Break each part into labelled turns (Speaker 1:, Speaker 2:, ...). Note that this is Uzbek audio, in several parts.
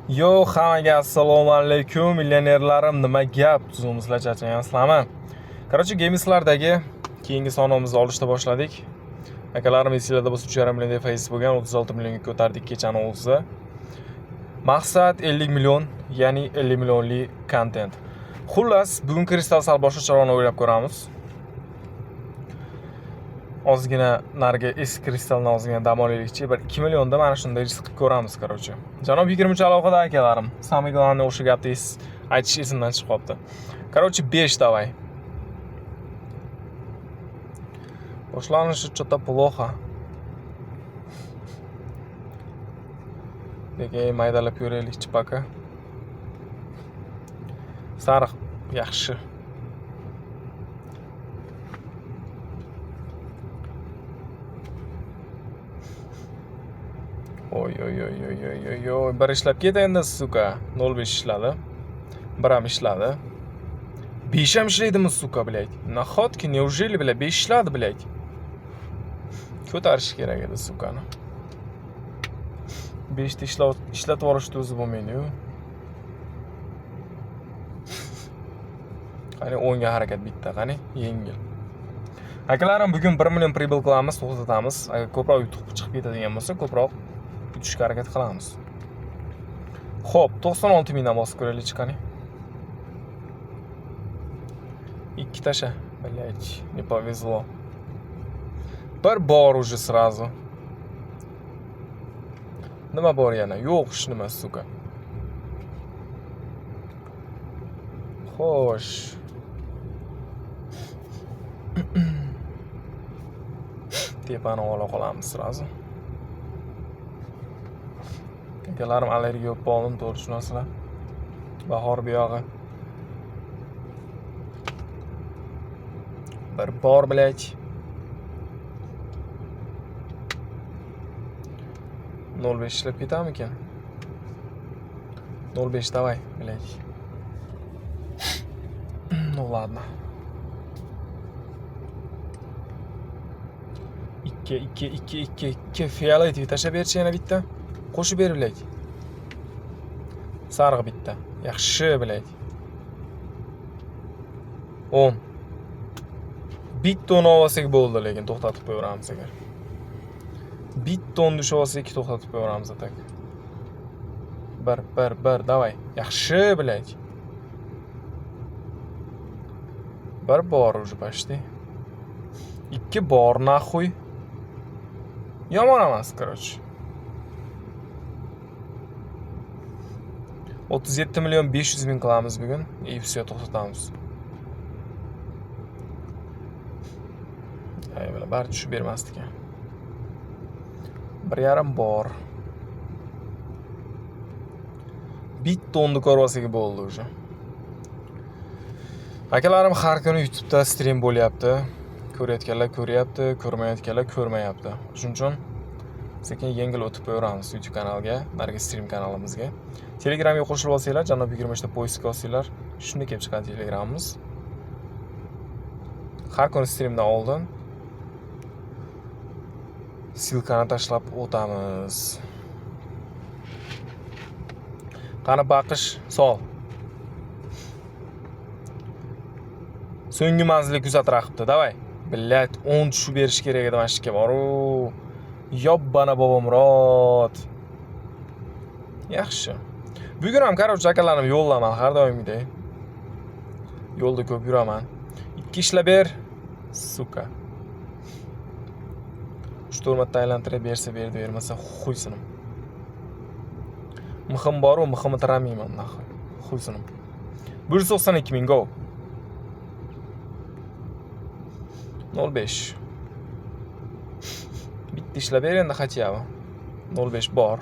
Speaker 1: Yo, hammaga assalomu alaykum, millionerlarim, nima gap? Tuzumizlar, charchamayapsizlarmi? Короче, Gamislardagi keyingi sonimizni olishda boshladik. Akalarim, esinglarda bo'lsa, 3,5 million DFS bo'lgan, 36 millionga ko'tardik kechani o'zida. Maqsad 50 million, ya'ni 50 millionli kontent. Xullas, bugun kristal sal boshqacharoqni o'ylab ko'ramiz. Ozgina narigi eski kristalni ozgina dam olaylikchi, bir 2 millionda mana shunday risk qilib ko'ramiz, короче. Janob 23 alohida akalarim. Самый главный o'sha gapni aytish esimdan chiqib qolibdi. Короче, 5 давай. Boshlanishi что-то плохо. Lekin maydalab ko'raylikchi пока. Sariq yaxshi. Oy oy oy oy oy oy oy, bir ishlab ket endi, сука. 0.5 ishladi. Bir ham ishladi. 5 ham ishlaydimi, сука, блядь? Находки, неужели, блядь, 5 ishladi, блядь? Ko'tarish kerak edi, сука ni. 5 ta ishlatib yuborishni o'zi bo'lmaydi-yu. Qani 10 ga harakat bitta, qani yengil. Akalarim, bugun 1 million прибыль qilamiz, to'xtatamiz. Agar ko'proq yutuq chiqib ketadigan bo'lsa, ko'proq yutishga harakat qilamiz. Xo'p, 96 mingdan bosib ko'raylikchi, qani. Ikki tasha. Блять, не повезло. Bir bor уже сразу. Nima bor yana? Yo'q, hech nima, сука. Xo'sh. Tepani ola qolamiz сразу. Akalarim, allergiya bo'lib qoldim, to'g'ri tushunasizlar. Bahor buyog'i. Bir bor, блядь. 0.5 ishlab ketamikan? 0.5 давай, блядь. Ну ладно. 2 2 2 2 2 фиолетовый tashlab berchi yana bitta. Qo'shib ber, блядь. Sariq bitta. Yaxshi, блядь. 10. Bitta o'n olsak bo'ldi, lekin to'xtatib qo'yaveramiz agar. Bitta o'n tushib olsak to'xtatib qo'yaveramiz так. 1 1 1 давай. Yaxshi, блядь. Bir bor уже почти. 2 bor нахуй. Yomon emas, короче. 37 million 500 ming qilamiz bugun. И все, to'xtatamiz. Ay, bala, bari tushib bermasdi ekan. 1,5 bor. Bitta o'nni ko'rib olsak bo'ldi уже. Akalarim, har kuni YouTube'da stream bo'lyapti. Ko'rayotganlar ko'ryapti, ko'rmayotganlar ko'rmayapti. Shuning uchun sekin yengil o'tib qo'yaveramiz YouTube kanalga, narigi stream kanalimizga. Telegramga qo'shilib olsanglar, Janob 23 ta поиск ga olsanglar, shunda kelib chiqadi Telegramimiz. Har kuni streamdan oldin ссылка ni tashlab o'tamiz. Qani baqish sol. So'nggi manzilga kuzat raqibni, давай. Блядь, 10 tushib berish kerak edi mana shu yerga boru. Yobbana Bobomurod. Yaxshi. Bugun ham, короче, akalarim, yo'llaman har doimgidek. Yo'lda ko'p yuraman. 2 ishlab ber, сука. 3-4 marta aylantirib bersa berdi, bermasa хуй с ним. Mixim bor-u, miximni tiramayman нахуй. Хуй с ним. 192 ming go. 0.5. Bitta ishlab ber endi хотя бы. 0.5 bor.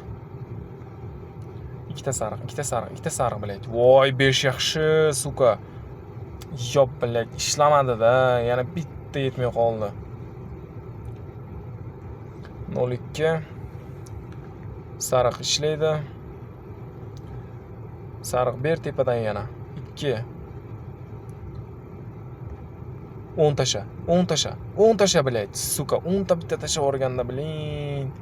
Speaker 1: Ikkita sariq, ikkita sariq, ikkita sariq, блядь. Voy, 5 yaxshi, сука. Yo'q, блядь, ishlamadida, yana bitta yetmay qoldi. 0.2. Sariq ishlaydi. Sariq ber tepadan yana. 2. 10 tasha, 10 tasha, 10 tasha, блядь, сука, 10 ta bitta tasha yuborganda, блин.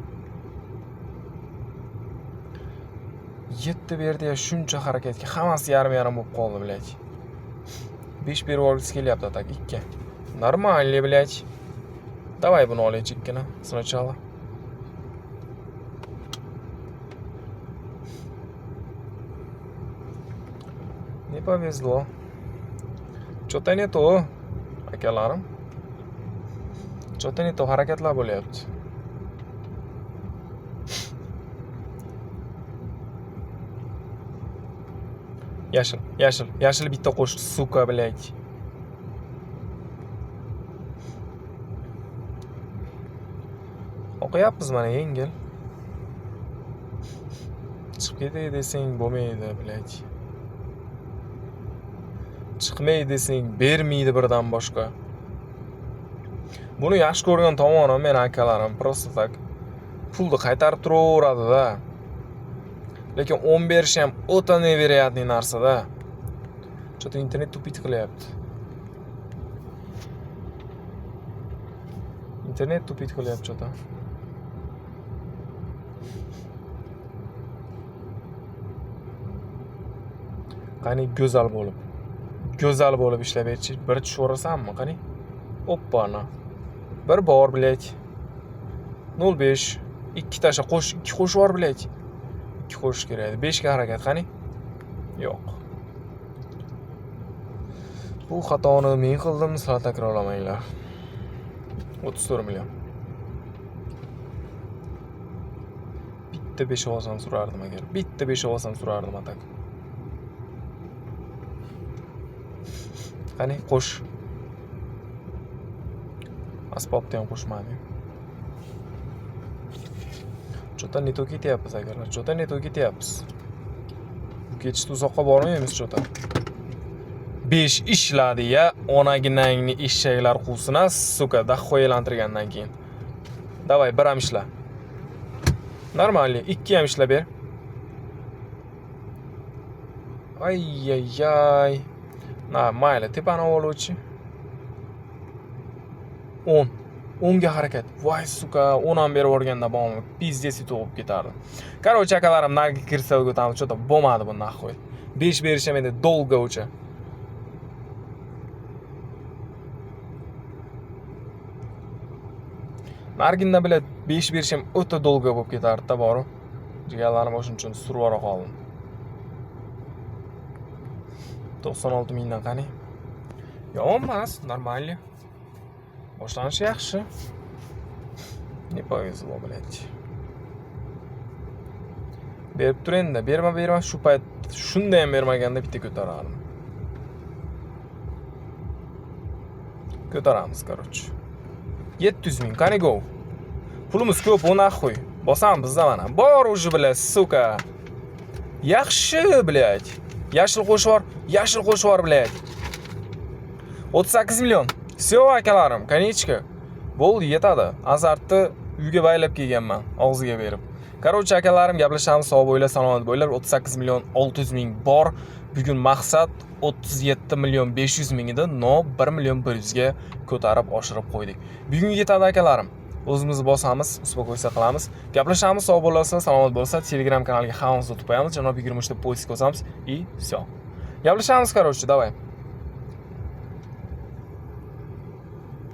Speaker 1: 7 berdi ya shuncha harakatga. Hammasi yarim-yarim bo'lib qoldi, блядь. 5 berib yuborgisi kelyapti, так, 2. Нормально, блядь. Давай buni olaylik ikkini сначала. Не повезло. Что-то не то, akalarim. Что-то не то harakatlar bo'lyapti. Yashil, yashil, yashil bitta qo'sh, сука, блядь. O'qiyapmiz mana yengil. Chiqib ketay desang bo'lmaydi, блядь. Chiqmay desang bermaydi birdan boshqa. Buni yaxshi ko'rgan tomonim meni akalarim просто так pulni qaytarib turaveradi-da. Lekin 10 berishi ham o'ta невероятный narsa-da. Что-то internet тупить qilyapti. Internet тупить qilyapti что-то. Qani go'zal bo'lib. Go'zal bo'lib ishlab berchi. Bir tushaverasanmi, qani? Oppa-na. Bir bor, блядь. 0.5. Ikki tasha qo'sh, ikki qo'shib yubor, блядь. Ikki qo'shish kerak edi. 5 ga harakat, qani? Yo'q. Bu xatoni men qildim, sizlar takrorlamanglar. 34 million. Bitta 5 olsam surardim agar. Bitta 5 olsam surardim а так. Qani, qo'sh. Asbobni ham qo'shmadim. Что-то не то ketyapmiz akalar. Что-то не то ketyapmiz. Bu ketishda uzoqqa bormaymiz что-то. 5 ishladi ya, onaginangni eshaklar quvsin, a, сука, дохуя aylantirgandan keyin. Давай, bir ham ishla. Нормально, ikki ham ishlab ber. Ay-yay-yay. Na, mayli, tepani oluvchi. 10. 10 ga harakat. Voy, сука, 10 ham berib yuborganda bormi? Пиздец tug'ib ketardi. Короче, akalarim, narigi kristalga o'tamiz. Что-то bo'lmadi bu нахуй. 5 berish ham endi долго o'cha. Narginda bilan 5 berish ham o'ta долго bo'lib ketardi-da borib. Jigarlarim, o'shuning uchun surib yubora qoldim. 96 mingdan qani? Yomon emas, нормально. Boshlanishi yaxshi. Не повезло, блядь. Berib tur endi, berma, berma, shu payt shunda ham bermaganda bitta ko'tarardim. Ko'taramiz, короче. 700 ming, qani go. Pulimiz ko'p, u нахуй. Bosamiz bizda mana. Bor уже, блядь, сука. Yaxshi, блядь. Yashil qo'shib yubor, yashil qo'shib yubor, блядь. 38 million. Всё, akalarim, конечка. Bo'ldi, yetadi. Azartni uyga baylab kelganman, og'ziga berib. Короче, akalarim, gaplashamiz, sog' bo'linglar, salomat bo'linglar. 38 million 600 ming bor. Bugun maqsad 37 million 500 ming edi, но 1 million 100 ga ko'tarib oshirib qo'ydik. Bugun yetadi, akalarim. O'zimizni bosamiz, успокойся qilamiz. Gaplashamiz, sog' bo'lasizlar, salomat bo'lsa, Telegram kanaliga hammamizni o'tib qo'yamiz. Janob 23 ta поиск qilamiz и всё. Gaplashamiz, короче, давай.